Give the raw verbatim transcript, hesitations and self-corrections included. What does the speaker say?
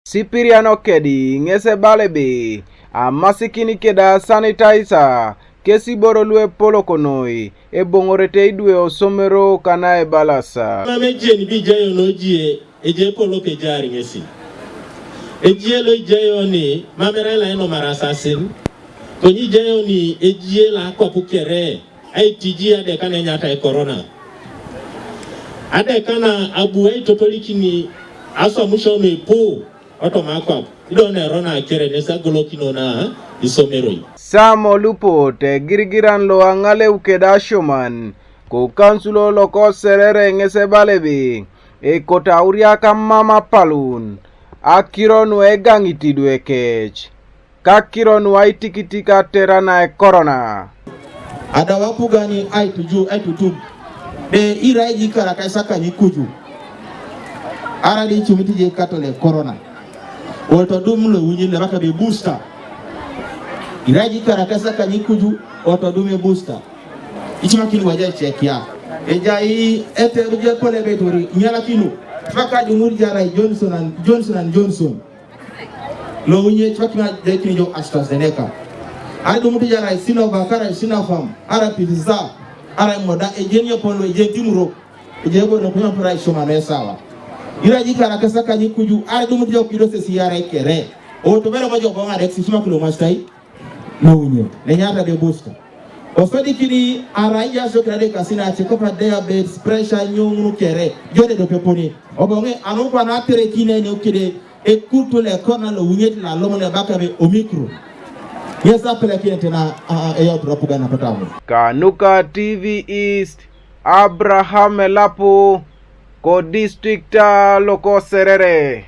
Sipiriano kedi ŋes ebala ebe amasikin keda sanitaisa kesi iboro lu epolok noi eboŋorete idwe osomero kana ebalasa. Mam ejeni bi ijayo noje eje epolok ejaar ŋesi. Eje lo ijayo ni mam erai lo enomar asasin, konye ijayo ni eje lo akwap kere aitiji adeka na enyata ekorona. Adeka na abu aitotolikini aswamisho nuipu otoma akwap, ido na erona kere nes agolokino na isomeroi. Sam Olupot egirigiran lo aŋaleu keda asioman, ko kansulo loko Serere ŋes ebala ebe, ekot auriak amam apalun, akiro nu egaŋit idwe kec, ka akiro nu aitikitik atera na ekorona. Adau apugan aituju aitutup, de irai jikar akaisakanyi kuju, ara de icumit je katole korona, otodum lo iwunyi lebaka be booster. Irai jikar akaisakanyi kuju, otodum e booster. Icumakin waja icekia. Ejai eteru je pole betori nyalakinu. Paka jumur jarai Johnson and Johnson and Johnson. Lo unye chwak ma jekini jo AstraZeneca. Ai dum tu jara Sinovac, kara Sinopharm, ara Pfizer, ara Moderna, ejeni opolo, ejeni timuro. Ejeni bo no kuma para shoma me sawa. Ira ji kara kasa kanyi kuju, ai dum tu jo kilo se siyara kere. O to bere mo jo bonga de sima kilo mastai. Lo unye. Ne nyata de booster. Osodikini ara ija so kira de kasina che kopa diabetes, pressure, nyungunu kere. Jode do peponi. Obonge anu kwa na tere kine ne ukide. Ekurtu le kona lo wunyet la lomo le baka be Omicron. Yes, apele kine tena, a, a, eyo dropu gana patamu. Kanuka T V East, Abraham Elapu, ko distrikta loko Serere.